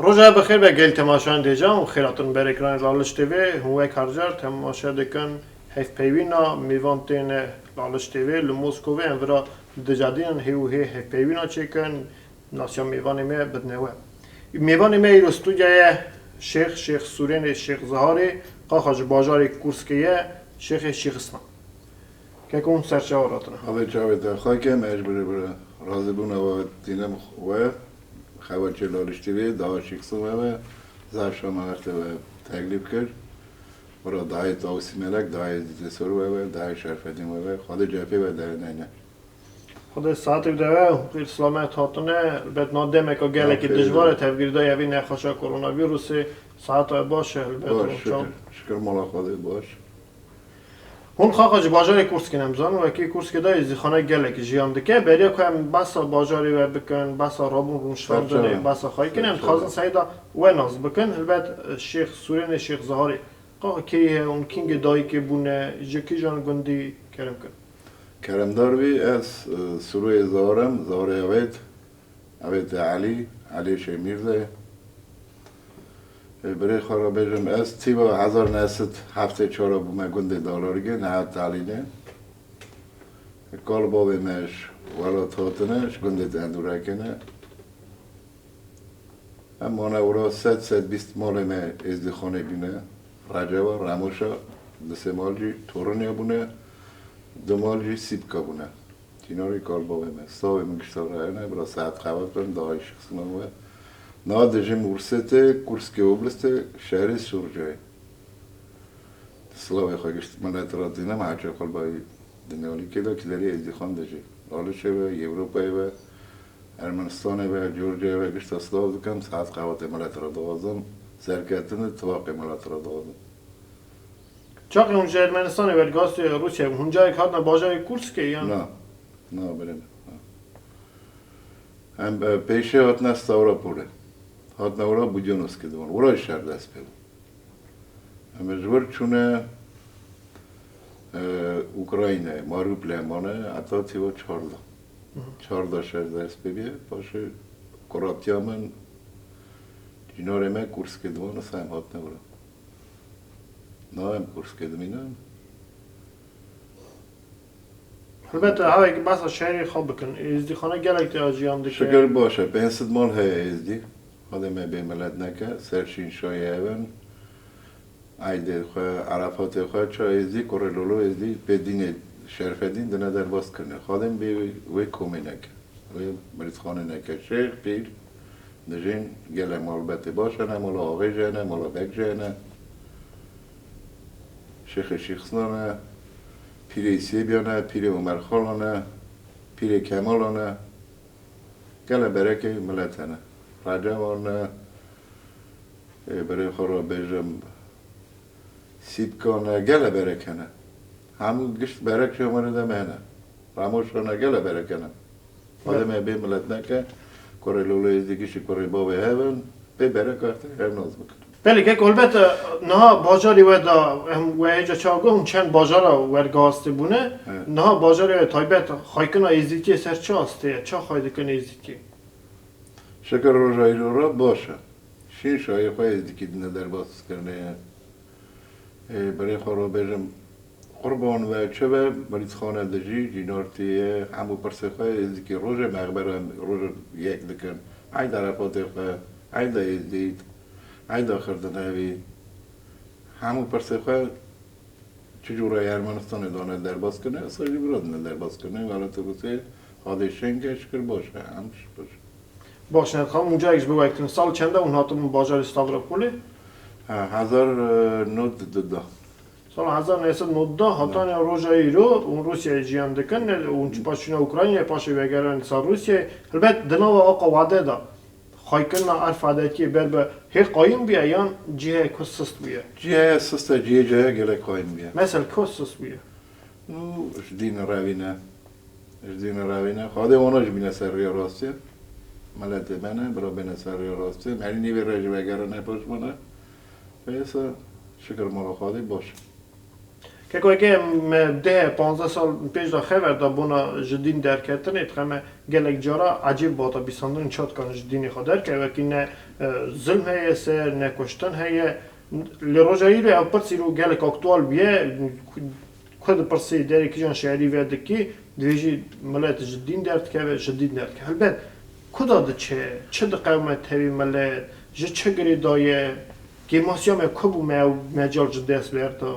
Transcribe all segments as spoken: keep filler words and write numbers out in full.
Roja bi xêr be gel temaşeyan dêcan û xêr hatin ber ekranê Laliş T V. Hûn wek her car temaşe dikin hevpeyvîna mêvan tên Laliş T V li Moskovê. Em vira dicedînin hê û hê hevpeyvîna çêkin. Nasiya mêvanê me bidine we. Mêvanê me îro studya ye Şêx, Şêx Sûrênê, Şêx Ziharê, qaxa ji bajarê Kûrskê ye, Şêxê Şêxistan. Keko hûn ser çawa ratine? Avê çavê te xakem, ez ji bire bire razîbûna we tînim we, xeber çê Laliş T V, daha Şêxistan we ve, zaf şama wextê we teklîf kir. Wira dayê Tawusî Melek, dayê Dîtê Sor we ve, dayê Şerfedîn we ve, Xwedê cepê we derineyne. Xwedê saetê bide we, hûn pir silamet hatine. Helbet na demeka gelekî Aferin. Dijwar e, tevgîrda ye vî nexweşa koronavîrusê. Saeta we baş e, helbet Baş, hûn çaw. Şikir. Şikir mala Xwedê baş. Hûn xaxa ji bajarê Kûrskê ne, em zanin wekî Kûrskê de êzdîxane gelekî jiyan dike. Beriya ku em behsa bajarê we bikin, behsa rabûn rûniştandinê, Serçe. Behsa xaykin, em Serçe. Dixwazin seyda we nas bikin. Helbet Şêx Sûrênê, Şêx Ziharê. Qaxa kê ye, hûn kîngê dayikê bûne, ji kîjan gundî kerem kin? Keremdar bî, ez, e, Sûrê Zahar im, Zarê Avêt, Avêtê Elî, Elî Şêmîr de. E, birê xwe re bêjim, ez tîba hezar neh sed heftê çar bûme gundê Dalargê, nehat Elî ne. Kal bavê me ji welat hatine, ji gundê Dendûrekê ne. Em mane wira sed, sed bîst malê me êzdîxanê bîne. Receva, Remoşa, di sê mal jî Toriniya bûne, du mal jî Sîpka bûne. Tînarî kal bavê me. Savê min gişta re hene, bila saet qewet bin, daha îş xisman we. Na dijim Ursêtê, Kurskê Oblistê, şerê Surcayê. Silavê xwe gişt milet re dînim, heçe xwe bayî dinyalîkê de kilerî êzdîxan de jî. Alişê ve, Ewropayê ve, Ermenistanê ve, Georgiyayê ve gişta silav dikim, saet qewetê milet re dixwazim, serketin di tifaqê milet re dixwazim. Çaxê hûn ji Ermenistanê ve gazê Rûsyayê hûn carek hatine bajarê Kurskê yan? Na, na, birê min, na. Em, e, pêşê hatine Stavropolê. Hatine wira Budyonoskê diwan. Wira jî şer dest pê bû. Em ji wir çûne, e, Ukraynayê, Mariupolê mane, heta tîva çarda. Hı hı. Çarda şer dest pê bîye, paşê kuratiya min, cînarê me Kurskê diwan, wisa em hatine wira. Na em Kurskê dimînin. Helbet, hawek behsa şehrê xwe bikin. Êzdîxane gelek tê jiyan dike. Şikir baş e. Pênc sed mal heye êzdî. Xwedê me bê milet neke. Ser şîn şayê hev in. Eydê xwe, Erefatê xwe, ça êzdî, kurê lolo êzdî, pê dînê Şerfedîn dine derbas kirine. Xwedê me bê wê, wê komê neke. Wê mirîdxanê neke. Şêx, pîr, Dijîn gelek malbetê baş hene, mala Axê jî hene, mala Beg jî hene. Şêxê Şîxisnan e, pîrê Îsêbiyan e, pîrê Omer Xalan e, pîrê Kemalan e. Gelek berekê milet hene. Recevan e, ê, berê xwe re bêjim, Sîpkan e, gelek berek hene. Hemû gişt berek ji Omerê de me hene. Ramoşan e, gelek berek hene. Xwedê me bê milet neke, kurê lolê êzdî giştî kurê bavê hev in, bê berek wextê hev nas bikin. Belê, kek, helbet, e, niha bajarê we de, em we hêca çawa got, hûn çend bajara wergastî bûne. Evet. Niha bajarê we taybet xaykina êzdîtiyê ser çi astê ye? Ça xay dikin êzdîtiyê? Şikir roja îro re baş e. Şîn şayê xwe êzdîkî dine derbas kirine ye. Ê, berê xwe re bêjim, qurban ve çi ve, mirîdxane dijî, cînartî ye, hemû pirsê xwe êzdîkî rojê mexbere, rojê yek dikin. Eyda Erefatê xwe, eyda êzdît, eyda xirdinevî. Hemû pirsê xwe çi cûre Ermenistanê dane derbas kirine, esa jî vira dine derbas kirine, welatê Rûsyayê, Xwedê şeng e, şikir baş e, em şikir baş e. Baş e, dixwazim hûn carek ji bo wek din. Sal çend e hûn hatibûn bajarê Stavropolê? Ha, hezar nod du de. Sala hezar neh sed nod de hatane roja îro hûn Rûsyayê jiyan dikin, hûn paş çûne Ukraynayê, paşê vegeran ser Rûsyayê. Helbet di nava aqa wade de xaykirina erfadetiyê ber bi hê qayîm bûye yan cihê ku sist bûye? Cihê sist e, cihê cihê gelek qayîm bûye. Mesela ku sist bûye? Nû ji dîn revîne. Ji dîn revîne. Xwedê wana jî bîne ser rêya rastê. Miletê me ne, bira bêne ser rêya rastê. Merî nîvê re jî vegerine paşmane. Peysa şikir mala Xwedê baş. Keko, heke me deh panzdeh sal pêş de xeber da bona ji dîn derketinê, dixeme gelek cara ecêb bata bîsandin, ça dikan ji dînê xwe derkeve, wekî ne, e, zilm heye ser, ne kuştin heye. Lê roja îro ev pirs îro gelek aktual bûye, ku dipirsî derê kîjan şerî vedikî, divê jî milet ji dîn derdikeve, ji dîn derdikeve. Helbet, ku da diçe, çi diqewime tevî milet, ji çi girêdaye, kêmasiya me ku bû me ew mecal ji dest berda?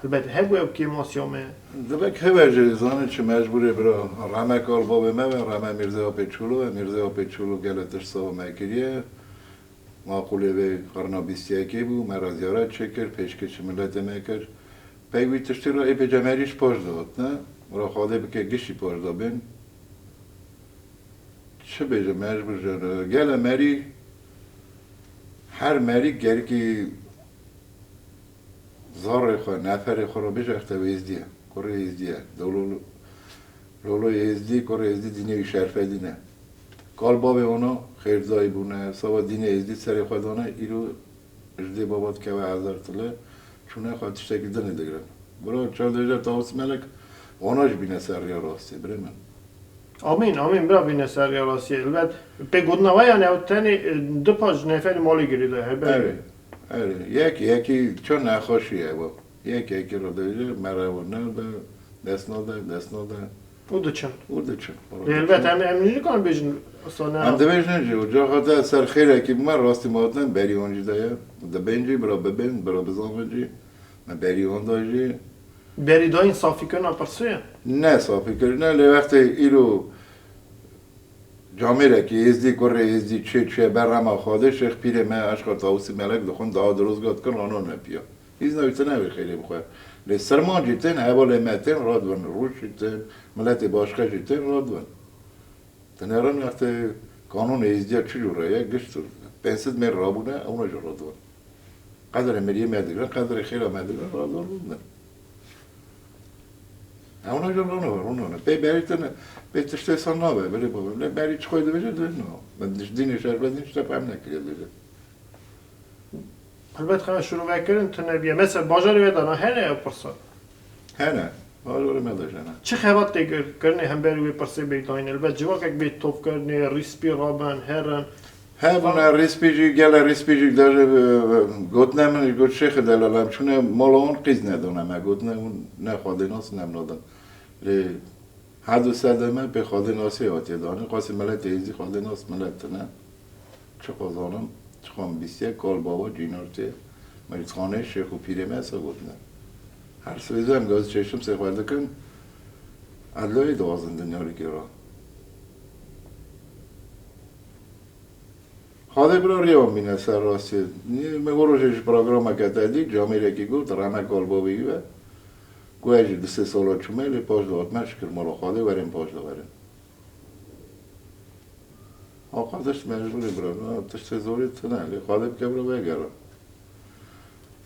Helbet hebû ew kêmasiya me. Divek heve jî zanî çi mecbûrê bira. Rehme kal bavê me ve, rehme Mîrze Apê Çolo ve. Mîrze Apê Çolo gelek tişt sava me kiriye. Maqûlê vê qirna bîst yekê bû, me re ziyaret çêkir, pêşkêşî miletê me kir. Pey wî tiştî re ê pê cemerî ji paş de hat, ne? Ra Xwedê bike gişî paş de bên. Çi bêje, mecbûr jî. Gele merî, her merî gerikî zarê xwe, neferê xwe re bêje, ev te êzdî ye, kurê êzdî ye. Dewlo-, loloyê êzdî, kurê êzdî dînê wî şerfedî ne. Kal bavê wana xêrdayî bûne, sava dînê êzdî serê xwe dane, îro ji dê baba dikeve hezar tile, çûne xwe tiştekî dinê digirin. Bira çaw dêje Tawus Melek, wana jî bîne ser rêya rastê, birê min. Amîn, amîn, bira bîne ser rêya rastiyê. Helbet, pê gotina we, yani, ew tenê, e, du paç neferî malê girêdaye, helbet. Erê, erê. Yek, yekî çi nexweşî ye, bu. Yek, yekî re dibêje, mere û ne be, dest nade, dest nade. Û diçin. Û diçin. Lê helbet, em, em jî nikarin bêjin, usta, ne. Em dibêjin jî, û caxa te ser xêrekî bime, rastî me hatine, berî wan jî de ye. Dibên jî, bira bibên, bira bizanbin jî. Me berî wan da jî. Berî dayîn safîkirina pirsê ye? Ne safîkirine, lê wextê îro camêrekî êzdî, kurê êzdî çê çûye ber rema Xwedê, Şêx Pîrê me, eşqa Tawusî Melek dixwin, daha dirozga dikin, ranone piya. Îzna wî tine wê xêrê bixwe. Lê sirmancî tên, hevalê me tên, radibin, rûşî tên, miletê başqe jî tên, radibin. Dinerin wextê kanûnê êzdiya çi cûre ye, giş pênc sed mêr rabûne, ewna jî radibin. Qedrê miriyê me digirin, qedrê xêra me digirin, radibin rûdinin. Ewna jî rûne, rûne. Pê berî tine, pê tiştê san nabe, berê bavê. Lê berî çi xwe dibêje, dibêje no. Min dînê şerfedîn tişte fehm nekiriye dibêje. Helbet xwe şirovekirin tune bûye. Mesela bajarê we de na hene ew pirsa? Hene. Bajarê me de jî hene. Çi xebat tê kir-, kirinê hemberî wê pirsê bê dayîn? Helbet civakek bê topkirinê, rîspî rabin, herin. Hebûne rîspî jî, gele rîspî jî de, e, gotine min, got, Şêxê delal, em çûne mala wan qîz nedane me. Gotine hûn ne Xwedênas ne em nadin. Lê Her du sede me pê Xwedênasê hatiye danîn. Qasî miletê êzdî Xwedênas milet tine. Çiqa zanim, çiqa min bîstiye, kal bava cînar tê. Merîdxaneyê şêx û pîrê me esa gotine. Her sibê zû em gazî çeştim sê xwe dikin. Edloyê dixwazin dinyarîkê re. Xwedê bira rêya min bîne ser rastiyê. Nê, me o rojê ji programeke te dî, camêrekî got, rehme kal bavê wî be. Ku ez jî du sê sala çûme, lê paş de hatime, şikir mala Xwedê, werin paş de werin. Aqadiş mecbûrî bira, na tiştê zorî tune, lê Xwedê bike bira vegere.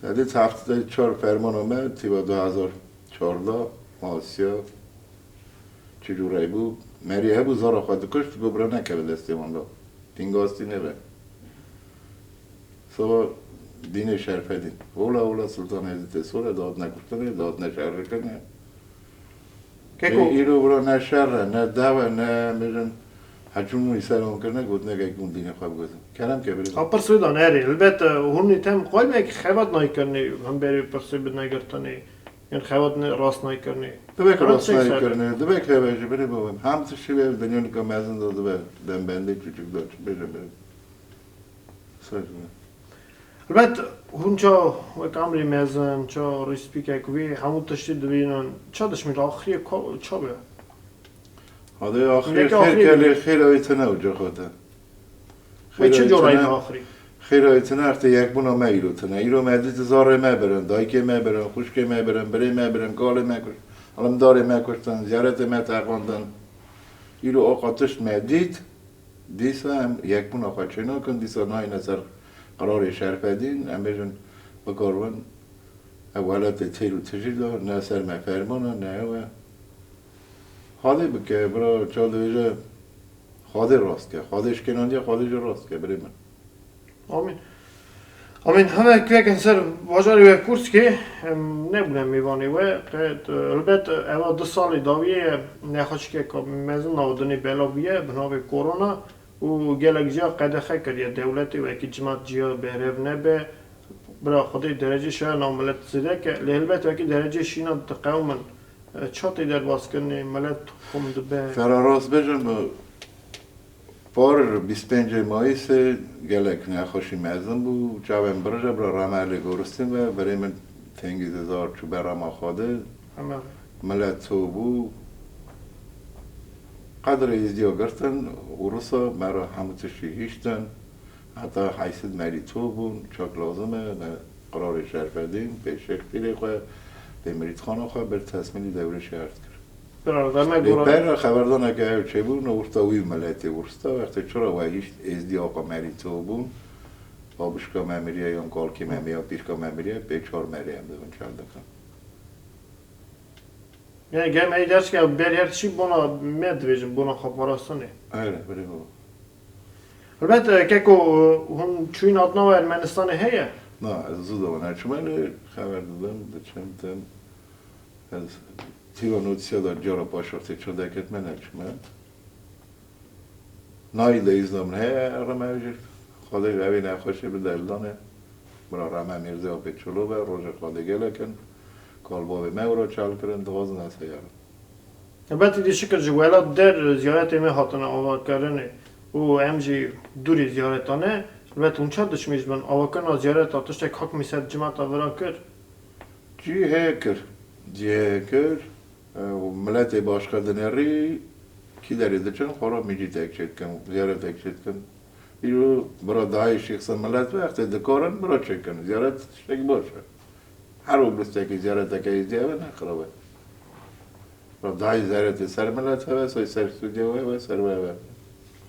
Edê heftê çar fermana me, tîba du hezar çardeh, Asya, çi cûrey bû, merî hebû, zara xwe dikuşt, got bira nekeve destê wan de. Tîngastî nebe. Sava dînê şerfedîn. Ola, ola Sultan Hezretê Sore, dihatine kuştinê, dihatine şerrikinê. Keko. Ê, îro bira ne şer e, ne dew e, ne bêjin hecûm û îselam kirine, gotinekek hûn dînê xwe bigozin. Kerem ke birê. A pirsê da nerê. Elbet, e, hûn ê tem qay me ki xebat naykirinê, hemberê pirsê bi negirtinê. Yan xebat ne, rast naykirinê. Dibek rast naykirinê, dibek heve ji birê bawem. Hem tiştî ve dinya nika mezin da dibe, dembendê çûçik da, çi bêje birê. Ser mi. Elbet, hûn ça wek emrê mezin, ça rîspîkek wê hemû tiştê dibînin, ça dişmîn axiriyê ka-, ça be? Hadê axirê Neke xêr axirê kelê bî. Xêra wê tine û caxa te. Wê çi Xêra wê corayî tine, be axirî? Xêra wê tine, extê yekbûna me îro tine. Îro me dît zarê me birin, dayikê me birin, xwişkê me birin, birê me birin, kalê me kuşt, alimdarê me kuştin, ziyaretê me teqandin. Îro oqa tişt me dît. Dîsa em yekbûna xwe çênakin, dîsa nayêne ser qirarê şerfedîn, em bêjin bikaribin ev welatê têl û tijî de, ne ser me ferman e, ne ew e. Xwedê bike, bira, ça dibêje, Xwedê rast ke, Xwedê şikênandiye, Xwedê jî rast ke, birê min. Amîn. Amîn, heme kêkên ser bajarê we Kûrskê, em nebûne mêvanê we. Qet, helbet, eva du salê dawiyê ye, nexweşikeke mezin nava dinê belav bûye, bi navê korona û gelek ciya qedexe kiriye dewletê, wekî cimat ciya berhev nebe. Bira Xwedê derecê şaya nav milet zêde ke, lê helbet wekî derecê şîna diqewimin. E, ça tê derbas kirinê, milet xum dibe. Sera rast bêjim, e, par bîst pêncê Mayîsê gelek nexweşî mezin bû. Çavên birije bira reme lê goristîn ve, birê min tengî zizar çû ber rema Xwedê. Heme. Milet ço bû. Qedrê êzdiya girtin, û risa me re hemû tiştî hiştin. Heta heyşt merî ço bûn, çak lazim e, me qirarê şerfedîn, pê şêxpîrê xwe, pê mirîdxana xwe bir tesmîlî dewrê şert kir. Bira, demek Lê gora- per re xeberdaneke ew çêbû, ne wurta wî û miletê wursta, wextê çira we hişt êzdî aqa merî ço bûn, babişka me miriye, yan kalkê me miriye, pîrka me miriye, pê çar merî em dibin çel dikin. Yani gem ey ders ke ber her tişî bona me dibêjin, bona xwe parastinê. Öyle, öyle baba. Helbet, e, keko, e, hûn çûyîn hatna we Ermenistanê heye? Na, ez zû de neçûme lê xeber didim, diçim, tim. Ez tîva notîsiya da cara paşaxtê ço deketme neçûme. Nayî de îzna min heye, rime ew jî. Xwedê ji evê nexweşê bide eldanê. Bira reme Mîrzê Apê Çolo be, rojê Xwedê gelek in. Kalbavê me wira çal kirin, dixwazin ez heya bim. Helbet êdî şikir ji welat der ziyaretê me hatine avakirinê û em jî dûrî ziyaretan e. Helbet hûn ça diçimî ji bin avakirina ziyareta tiştek hakimî ser cimata vira kir? Cî heye kir. Cî heye kir. E, û miletê başqa dinerî kî derê diçin, xwe re mîcîtek çêdikin, ziyaretek çêdikin. Îro bira dayê şêxsa milet ve, wextê dikarin bira çêkin. Ziyaret tiştekî baş e. Her û bistekî ziyareteke êzdî hebe ne xirab e. Bira dayê ziyaretê ser milet hebe, soy ser stûdyo hebe, ser we hebe.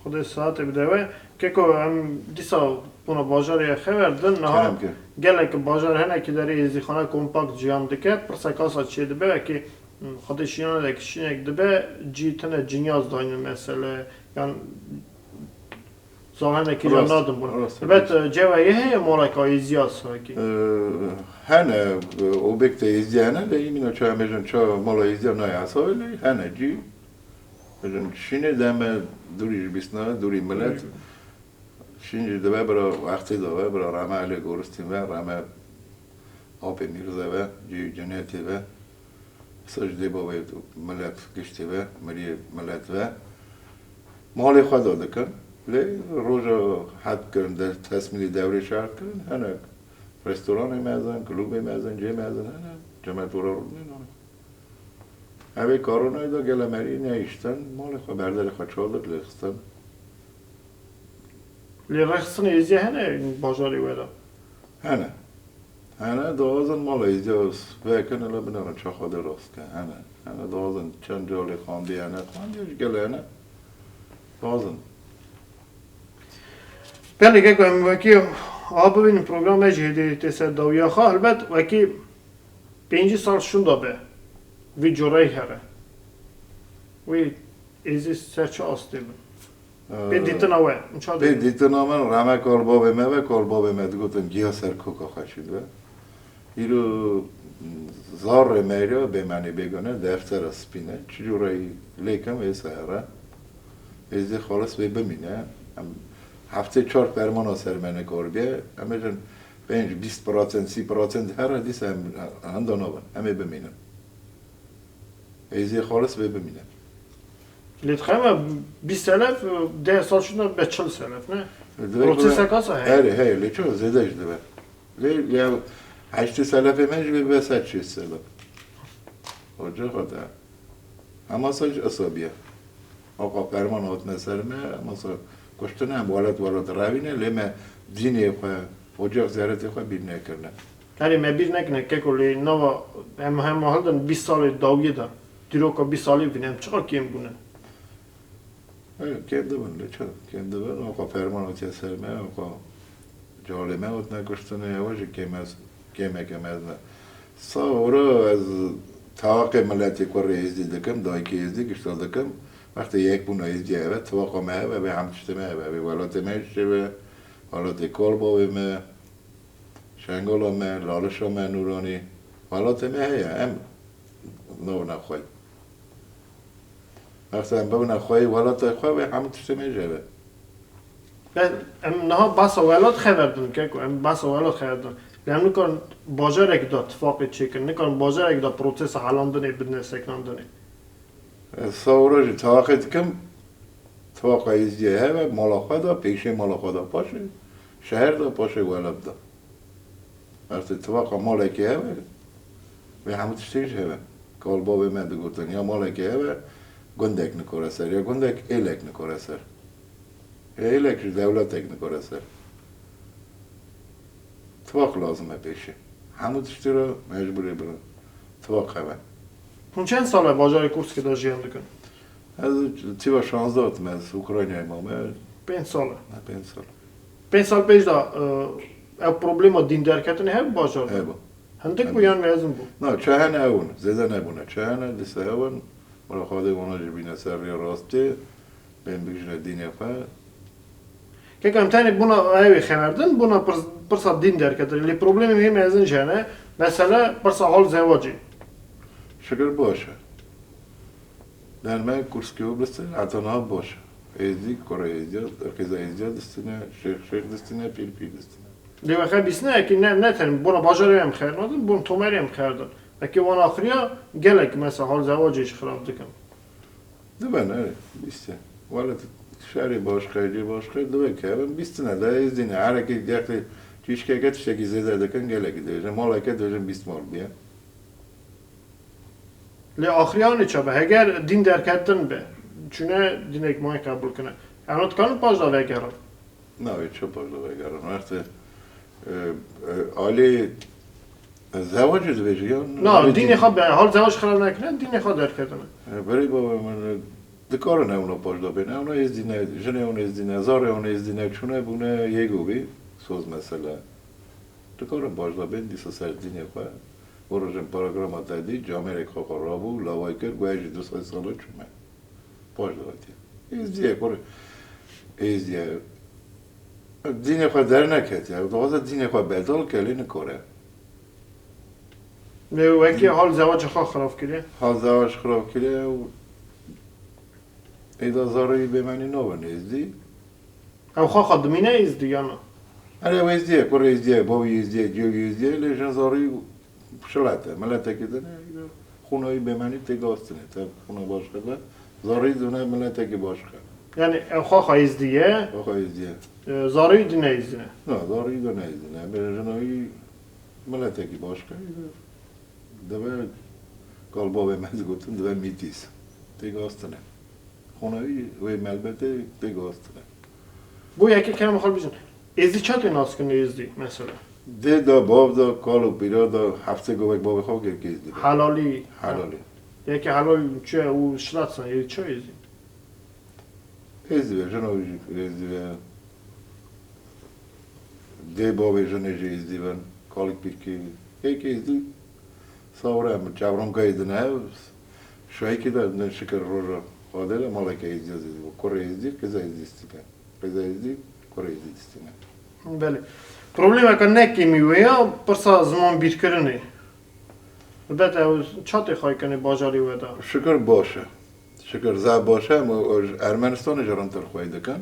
Xwedê sihetê bide we. Keko, em dîsa bona bajarê xeber din, niha Kerem ke. Gelek bajar hene ki derê êzdîxane kompakt jiyan dike, pirseka sa çêdibe, wekî, hmm, xwedê şînaneke şînek dibe, cî tine cinyaz daynin mesele, yan zahenekî Rast, nadin bûn. Rast, Helbet, rast. E, ceweyê heye maleka êzdîya sakî? Ee, hene, e, obekte êzdîya hene, lê îmîna çawa mêjin, çawa mala êzdîya nayê hesabê, lê hene cî. Bêjin, şînê de me dûrî ji bîsna, dûrî milet. Dûrî. Şîn jî dibe bira wextê de ve, bira reme Elê Goristîn ve, reme Apê Mîrze ve, cihê cenetê ve, sicdê bavê milet giştê ve, miriyê milet ve. Malê xwe da dikin. Lê roja hed kirin, de, tesmîlî dewrê şert kirin, hinek restoranê mezin, klûbê mezin, cê mezin hene, cemet ora rûnê nane. Evê koronayê de gele merî nehiştin, malê xwe berderê xwe çadir lê xistin. Lê rêxistinê êzî hene bajarê we de? Hene. Hene, dixwazin mala êzî vekin, ele binêrin ça Xwedê rast ke. Hene. Hene, dixwazin çend calê xandiye hene, xandiye ji gele hene. Dixwazin. Belê, keko, em wekî a bibînin programa jî hêdî tê ser dawiya xwe. Helbet, wekî pêncî sal şûnda be, vî cureyî here. Wî êzî ser çi astê bin? Pê Ee, dîtina we, çawa pê dibînin? Dîtina min, rehme kal bavê me ve, kal bavê me digotin, giya ser koka xwe çî dibe. Îro zarê me re bêmenê bêgane, deftera spî ne. Çi cureyî lêkim ê sehre. Êzî xalis vê bimîne. Em heftê çar fermana ser me nikaribiye. Em bêjin pênc, bîst prosent, sî prosent here dîsa em henda nabin. Em ê bimînin. Êzî xalis vê bimîne. Lê dixeme bîst selef, deh sal şûnda be çil selef, ne? Divê Prosesekasa heye. Erê, heye, lê çi zêde jî dibe. Lê ya heştê selefê me jî vê be sed şêst selef. Oca xwe de. Hema sa jî esabiye. Oqa ferman hatine ser me, hema sa kuştine, em welat welat revîne, lê me dînê xwe, ocax ziyaretê xwe bîr nekirine. Erê, me bîr nekine, keko, lê nava em hema hildin bîst salê dawiyê de, dîroka bîst salê bîne, em çiqa kêm bûne? He, kêm dibin, lê çi? Kêm dibin, oqa ferman hatiye ser me, oqa calê me hatine kuştine, ew jî kêm ez, kêmeke mezin e. Sa ora ez tawaqê miletê kurê êzdî dikim, dayikê êzdî gişta dikim. Wextê yekbûna êzdî hebe, tiwaqa me hebe, vê hem tiştê me hebe, vê welatê me jî çêbe, welatê kal bavê me. Şengala me, Lalişa me, Nûranî, welatê me heye, em nabine xwey. Wexta em bibine xwey, welatê xwe wê hemû tiştê me jê be. Be, em niha behsa welat xeber din, keko, em behsa welat xeber din. Lê em nikarin bajarek da tifaqê çêkin, nikarin bajarek da prosesa helandinê bidine sekinandinê. Ez sawra jî tawaqê dikim, tifaqa Êzidiyê hebe, mala xwe da, pêşê mala xwe da paşê, şeher da, paşê welat da. Wextê tifaqa malekê hebe, wê hemû tiştê jî hebe. Kal bavê me digotin, ya malekê hebe, gundek nikore ser, ya gundek êlek nikore ser. Ya êlek ji dewletek nikore ser. Tifaq lazim e pêşê. Hemû tiştê re mecbûrê birin. Tifaq hebe. Hûn çend sal e bajarê Kurskê de jiyan dikin? Ez tîva şazdeh hatim, ez Ukraynayê mame. Pênc sal e. Ne pênc sal. Pênc sal pêş de e, ev problema dîn derketinê hebû bajar de? Hebû. Hindik bû yan mezin bû? Na, çehene ew in, zêde nebûne. Çehene dîsa ew in. Wala Xwedê wana jî bîne ser rêya rastê. Bên bigihîjine dînê xwe. Kek em tenê bûna ewê xeber din, bûna pirs- pirsa dîn derketin. Lê problemê hê mezin jî hene. Mesele pirsa hal zewacê. Şikir baş e. Derme Kurskê û Bristol heta niha baş e. Êzdî, kura Êzdiya, qêza Êzdiya distîne, şêx şêx distîne, pîr pîr distîne. Lê wexe bîstine ekî ne, ne tenê bûna bajarê em xeber nadin, bûna tomerê em xeber din. Ekî wan axiriya gelek mesela hal zewacê jî xirab dikin. Dibe ne, bîste. Wele şerê başqe, cê başqe, dibe kevin bîstine de Êzdî ne. Herekî gertê çîşkeke tiştekî zêde dikin, gelekî dibêjin. Maleke dibêjin bîst mal bûye. Lê axiriya anê çabe, heger dîn derketin be, çûne dînek mayî qebûl kine. Eno dikarin paş de vegerin. Navê çi paş de vegerin. Wextê e, e, alî zewacê dibêje ya. Na, dînê xwe be, hal zewac xirab nekine, dînê xwe derketine. E, berê baba min, e, dikarin ewna paş de bên. Ewna Êzdî ne, jinê ewna Êzdî ne, zarê ewna Êzdî ne, çûne bûne yê govî, soz mesela. Dikarin paş de bên, dîsa ser dînê xwe. Bo rojên programa te dî, camêrek xwe xwe rabû, laway kir, got ez jî du sed sala çûme. Paş de hatiye. Êzdiye, kur Êzdiye. Dînê xwe derneketiye. Dixwaze dînê xwe bedal ke lê nikore. Lê wekî hal zewacê xwe xirab kiriye. Hal zewac xirab kiriye û êda zareyî bêmenî nabin Êzdî. Ew xwe xwe dimîne Êzdî ya na? Erê, ew Êzdiye, kur Êzdiye, bavî Êzdiye, ciyovî Êzdiye, lê jin zareyî şilet e. Miletekî din e, xûna wî bêmenî tê gastine. Te xûna başqe be, zareyî dibine miletekî başqe. Yanî ew xwe xwe Êzdî ye, Xwe xwe Êzdiye. e, zareyî dine Êzdî ne. Na, zareyî dine Êzdî ne. Bê jina wî miletekî başqe. Dibe, kal bavê me digotin, dibe mîtîs. Tê gastine. Xûna wî wê melbetê tê gastine. Bo yekê kerem xwe bijin. Êzdî çawa tê nas kirin Êzdî, mesela? Dê da, bav da, kal û pîra da, heftê govek bavê xwe kir kê Êzdî be. Helalî. Helalî. Yekê helalî çi ye û şilat san, Êzdî çi Êzdî? Êzdî be, jina wî jî Êzdî be. Dê bavê jinê jî Êzdî bin, kalik pîrkê. Yekê Êzdî sawre min çevronkayê din ev, şayekî de din şikir roja xwedê de maleke Êzdî zêdî bû. Kurê Êzdî, qêza Êzdî distîne. Qêza Êzdî, kurê Êzdî distîne. Belê. Problemeke ne kêmî wê ya, pirsa ziman bîrkirinê. Elbet ew çatê xwe kirinê bajarê we de. Şikir baş e. Şikir zaf baş e, em ji Ermenistanê jî rintir xwey dikin.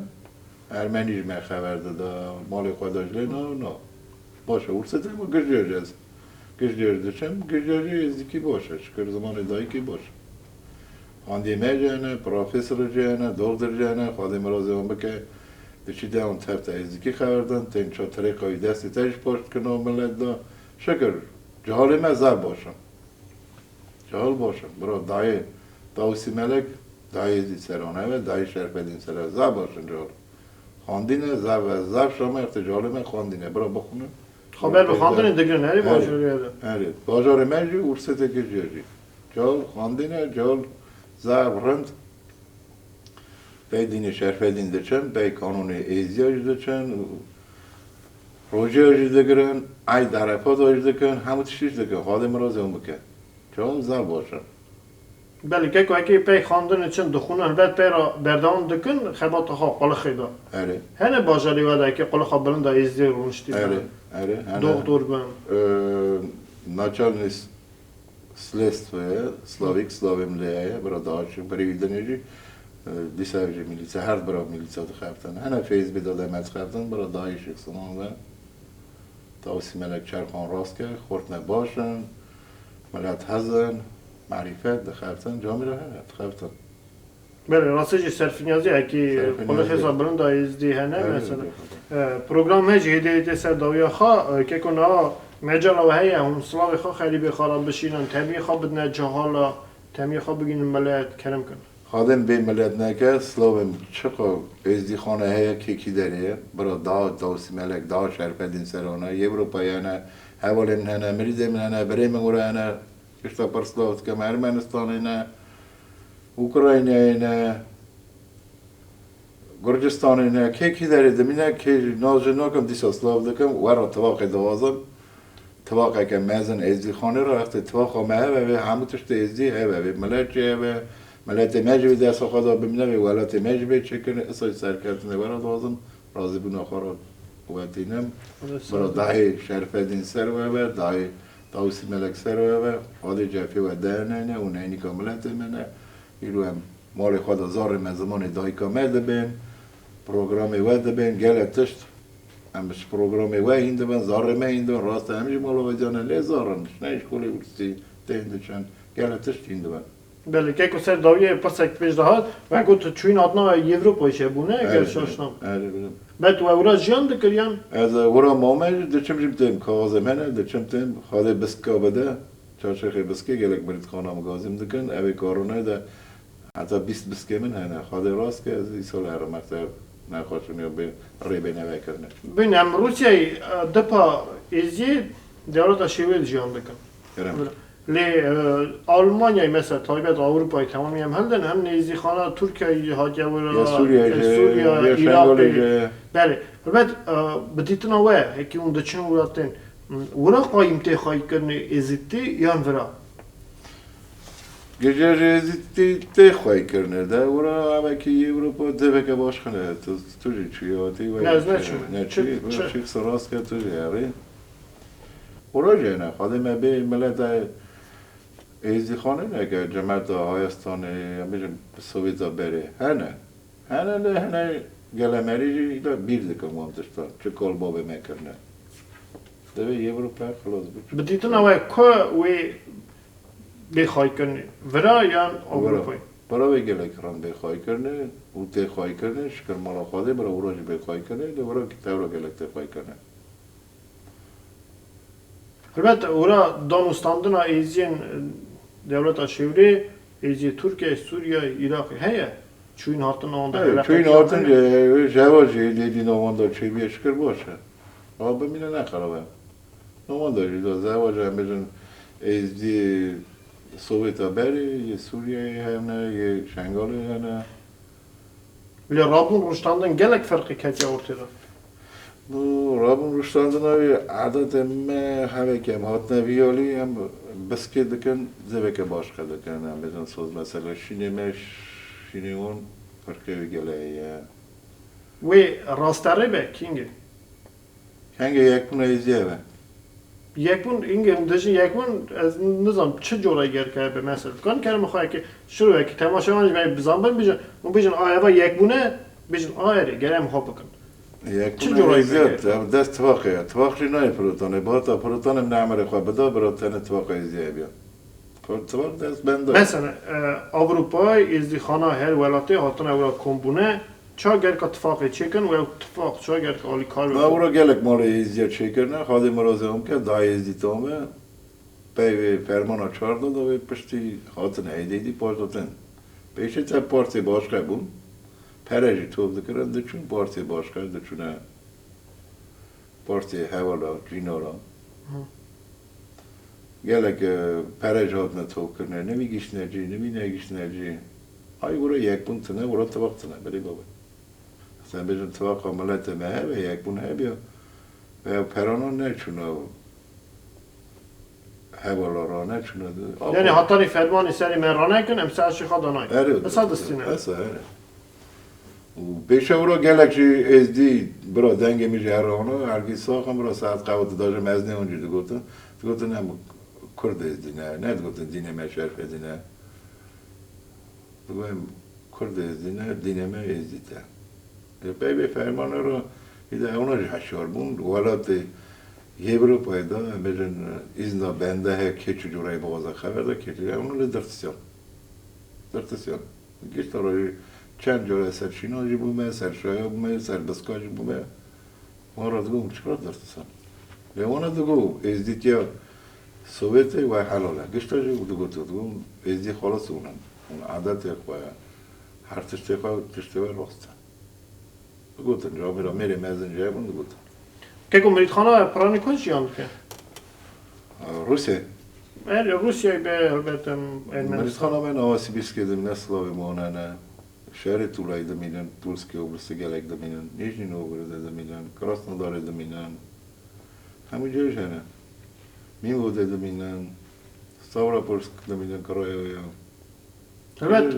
Ermenî ji me xeber dida, malê xwe da ji lê na, na. Baş e, wirsê te me giştê jî ez. Giştê jî diçim, giştê jî êzdîkî baş e. Şikir zimanê dayikê baş e. Xwendiyê me jî hene, profesorê jî hene, doktor jî hene, Xwedê mirazê wan bike. Diçî de wan tev te êzdîkî xeber din, tên ça tirêqa wî destê te jî paş dikin nav milet da. Şikir, cihalê me zaf baş in. Cahil baş in. Bira dayê Tawusî Melek, dayê Êzdî Serane ve, dayê Şerfedîn Serane. Zaf baş in cahil. Xwendî ne, zaf, zaf şama yextê cihalê me xwendî ne. Bira bixwînin. Xwe ber bi xwendinê digirin, herî bajarê de. Herî. Bajarê me jî û sitê kir jî. Cahil xwendî ne, cahil zaf rind. Bey dînê Şerfedîn diçin, bey kanûnê Êziya jî diçin, û rojiya jî digirin, eyd Erefata jî dikin, hemû tiştî jî dikin. Xwedê mirazê wan bike. Çawan zaf baş in. Belê, keko, ekê pey xandinê çin dixwînin, helbet pey re berdewam dikin, xebata xwe qulixê de. Erê. Hene bajarê we de ekê qulixa bilind a Êzdî rûniştî be. Erê, erê, hene. Doktor bin. Ee, Naçalnîs Sledstwo ye, Slavik, Slavê Milê ye, bira daşi, birê wî dinê jî, e, dîsa ev jî milîsa, her bira milîsa dixebtin. Hene Feyzbê de deme dixebtin, bira dayîşik sinan ve. Tawsî Melek Çerxan rast ke, xortine baş in, milet hez in, marîfet dixebtin, camî re hene, dixebtin. Belê, rastî jî serfinyazî ekî Serfinyazî. Qulixê sa bilind a Êzdî hene, Evet, mesela. Evet. E, program he jî hêdî hêdî ser dawiya xwe, e, keko niha mecala we heye, hûn silavê xwe xerîbê xwe re bişînin, temiyê xwe bidine cehala, temiyê xwe bigînin milet, kerem kin. Xadê min bê milet neke, silavê min çiqa Êzdîxane heye, kekî derê ye, bira da Tawsî Melek, da Şerfedîn Serone, Yewropayê hene, hevalê min hene, mirîdê min hene, birê min wira hene, Pişta pir silav dikim, Ermenistanê ne, Ukraynayê ne, Gurcistanê ne, kê kî derê dimîne, kê nas jê nakim, dîsa silav dikim, we re tivaqê dixwazim. Tivaqeke mezin Êzdîxanê re, wextê tivaqa me hebe vê, hemû tiştê Êzdî hebe vê, milet jî hebe, miletê me jî vê desta xwe de bimîne, vê welatê me jî bê çêkirin, îsa jî serkeftinê we re dixwazim. Razîbûna xwe re wetînim. Bira dahê Şerfedîn ser we be, dahê Tawsî Melek ser we be. Xwedê cefê we derneyne û neynika miletê me ne. Îro em malê xwe de zarê me, zimanê dayika me dibên, programê we dibên, gelek tişt. Em ji programê we hîn dibin, zarê me hîn dibin. Rast e, em jî mala we diyane lê zar in. Diçine îşkolê û lîseyê tên diçin. Gelek tişt hîn dibin. Belê, keko ser dawiyê pirsek pêş de hat, wek got tu çûyîn hatina Yewropayê çêbûne, eger Evet, şaş nam. Evet, evet. Bet we wira jiyan dikiriyan? Ez, e, wira mame jî diçim jî têm, kaxizê me ne, diçim têm, xadê biska bide, çarşexê biskê gelek mirîdxana min gazî min dikin, evê karone de heta bîst biskê min hene, xadê rast ke ez îsal herim mekteb, nexweşim ya bê rê bê neve kirine. Bin em Rûsyayê, e, dipa Êziyê dewleta Şêwê de jiyan dikin. Kerem. Lê, e, Almanyayê, mesela, taybet Ewropayê temamî em hildin, hem nêzîxana Tirkiyeyê hatiye wira, Ya Sûriyeyê e, jî, Sûriye, ya Iraqê. Şengalê jî. Belê. Helbet, e, bi dîtina we, hekî hûn diçin wira tên, wira qayîm tê xweykirinê êzîdî yan vira? Gije jî êzîdî tê xweykirinê de, wira evekî Ewropa deveke baş xine, tu, tu jî çûyî hatî, we Ne, ez jî neçûme. neçûyî, Çi, wira çi? çî qise rast ke tu jî herî. Proje ne, xwedê me bê mileta Êzdîxanê ne ke cemeta Hayestanê, em bêjin Sowêta berê. Hene. Hene lê hene gelemerî jî de bîr dikin wan tiştan. Çi kal bavê me kirine. Divê Yewropa xilas biçe. Bi dîtina we ku wê bê xweykirinê? Vira yan Wira. Ewropayê? Para wê gelek ran bê xweykirinê û tê xweykirinê, şikir mala Xwedê bira wira jî bê xweykirinê, lê wira ki tewra gelek tê xweykirinê. Helbet, wira danûstandina êziyên, e, dewleta Şêwrê, êziyê Tirkiyeyê, Sûriyeyê, Iraqê heye. Çûyîn hatin wan de Evet, heleqek çûyîn hatin, e, zewa jî lê dîna wan de çêbûye şikir baş e. Ew bimîne ne xerab e. Na wan de jî de zewa jî em bêjin êzdî Sowêta berê, yê Sûriyeyê hene, yê Şengalê hene. Lê rabûn rûniştandin gelek ferqê ketiye ortê de. Bi rabûn rûniştandina wê, edetê me hevekî em hatine vî alî, em biskê dikin, zêveke başqe dikin. Em bêjin soz mesela şînê me, şînê wan ferqê wê gelekî ye. Wê rasterê be, kîngê? Henge yekbûna êzî hebe. Yekbûn, hingê hûn dijî yekbûn, ez nizam çi cora gerek hebe, mesela. Kan kerem xwe yekê, şiro yekê, temaşevan jî me bizan bin, bijin, hûn bijin, a, eva yekbûne, bijin, a, erê, gere em xwe bikin. Çi Yekbûna cora êzî gerek hebe? Ev dest tifaqê ye. Tifaq jî nayê firotanê. Bihata firotanê min emerê xwe bida, bira tenê tifaqa êzî hebiya. Tifaq dest benda. Mesela, e, Ewropayê, êzdîxana her welatê hatine wira kombûne, Ça gerka tifaqê çêkin û ew tifaq ça gerka alîkar be? Na wira gelek malê êzdiya çêkirine, Xwedê mirazê wan bike, dayê êzdî tam be. Peyvê fermana çardeh de wê piştî hatin êdî dî paşdatin. Pêşê te partiyê başqe bûn. Pere jî top dikirin, diçûn partiyê başqe, diçûne Partiyê hevala, cînara. Hı. Gelek, e, pere jî hatine topkirine. Nivî giştine cî, nivî negiştine cî. Ay wira yekbûn tine, wira tifaq tine. Belê baba. Sen bêjin tifaqa miletê me hebe, yekbûn hebiya. Veya perana neçûna. Hevala rane çûne di. Yani hatanî fermanê serê me ranekin, em ser şixa danay. Esa distîne. Esa, ere. Û pêşewra gelek jî êzdî bira dengê min jî her rana, hergî saxim bira saet qehwe didaje mezinê hûn jî digotin. Digotin em kurd êzdî ne, ne digotin dînê me şerfedî ne. Digotin kurd êzdî ne, dînê me êzdî te. Lê pey vê fermanê re, îda ewna jî heşyar bûn. Welatê Ewropayê de, em bêjin, îzna bende heye, kê çi cûreyê bixwaze xeber de, kê çi, ewna lê dirtisiyan. Dirtisiyan. Gişta re jî çend care ser şîna jî bûme, ser şaya bûme, ser biska jî bûme. Wan re digo, hûn çiqas dirtisan. Lê wana digo, êzdîtiya Sowêtê we helal e. Gişta jî digot, digo, êzdî xalis hûn in. Hûn adetê xwe, her tiştê xwe, tiştê we rast e. Digotin, camêra mêrê mezin jî hebûn digotin. Keko mirîdxana piranî ku jiyan dike? Rûsya. Erê Rûsyayê be helbet em Ermenistan. Mirîdxana me nava Sibîrskê dimîne, Slavê Mone ne. Şerê Tûlayê dimînin, Tûlskê û Bristê gelek dimînin. Nîjnîn û Girde dimînin, Krasnodarê dimînin. Hemû cihê jî hene. Mînvodê dimînin, Stavropolsk dimînin, Krayoya. Helbet,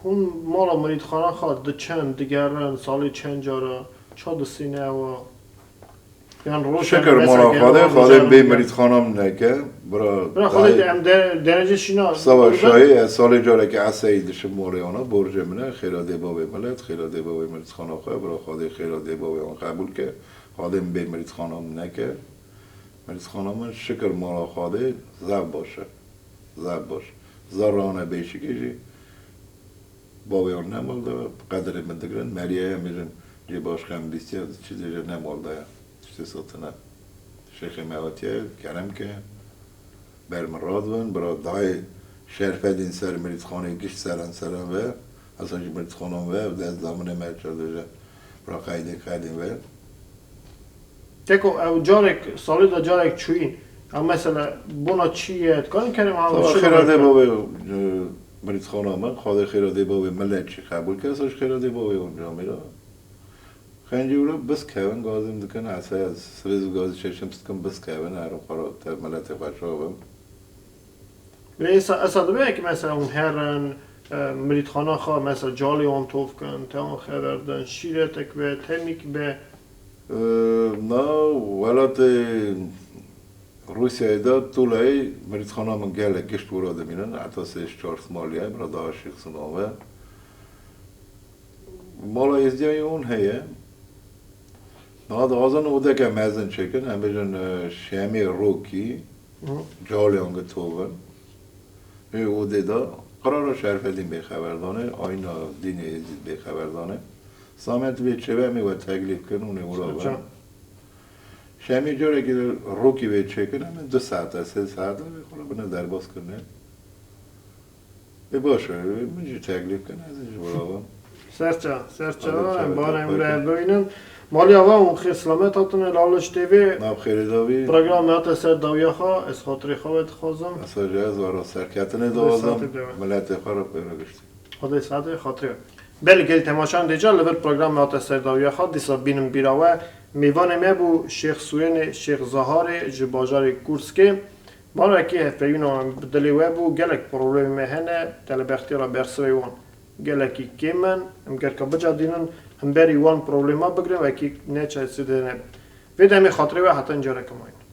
hûn mala mirîdxana xwe diçin, digerin, salê çend cara, ça distîne ewa? Yan roj Şikir mala Xwedê, Xwedê bê mirîdxana min neke. Bira Bira Xwedê de em de- derece şîna. Sava şahî, ez salê carekê eseyî dişim malê wana, borcê min e, xêra dê bavê milet, xêra dê bavê mirîdxana xwe, bira Xwedê xêra dê bavê wan qebûl ke. Xwedê min bê mirîdxana min neke. Mirîdxana min şikir mala Xwedê zaf baş e. Zaf baş. Zerrana bêşikê jî bavê wan ne mal de, qedirê min digirin. Meriyê em bêjin cê baş xem bîstiya, çi dêje ne mal de ye. Tiştê sotina. Şêxê me hatiye, kerem ke. Ber min radibin, bira dayê şerfedîn ser mirîdxanê gişt seren seren ve, esa jî mirîdxanan ve, ev dest damine me çi dêje. Bira qeydê qeydên ve. Teko ew carek, salê de carek çûyîn. Ew mesela bona çi ye? Dikarin kerem ha Xwedê xêra dê bavê mirîdxana min, Xwedê xêra dê bavê milet çi qebûl ke, esa ji xêra dê bavê wan camêra. Xencî wilo biskevin, gazim dikin, ese sivêz û gazî çeşim dikin biskevin, herin xwe re tev miletê xwe şa bin. Lê esa, esa dibe ki mesela hûn herin, e, mirîdxana xwe, mesela calê wan tov kin, te wan xeber din, şîretek be, temîk be. Na welatê Rûsyayê de Tûlayê mirîdxana min gelek gişt wira dimînin, heta sê çar simal ye, bira daha şêx sinan ve. Mala êzdiyayê hûn heye. Niha dixwazin odeke mezin çêkin, em bêjin, e, Şemê Rokî, Hı. Caliyan gi tovin. Ê odê de qirara şerfedîn bê xeber dane, ayna dînê êzdî bê xeber dane. Samet vê çêve em ê we teklîf kin, hûn ê wira bin. Çan. Şemê carekî Rokî vê çêkin, em ê du saete, sê saete vê xwe re bine derbas kirine. Ê baş e, min jî teklîf kin, ez ê ji wira bim. Serça, serça, em barê em re bibînin. Malî ava û xêr selamet hatine li Aliş T V. Nav xêrê davî. Program me hate ser dawiya xwe, ez xatirê xwe ve dixwazim. Esa jî ez we re serketinê dixwazim. Miletê xwe re pê re giştî. Xwedê saetê xatirê we. Belê gelî temaşan dêca li vir program me hate ser dawiya xwe, dîsa bînim bîra we. Mêvanê me bû Şêx Sûyênê, Şêx Zaharê ji bajarê Kûrskê. Barekî hevpeyvîna wan bi dilê we bû, gelek problemê me hene, te li bextê re bersivê wan gelekî kêm in, em gerka bica dînin, hemberî wan problema bigrin, wekî ne çaresî dê nebe. Vê demê xatirê we heta careke mayîn.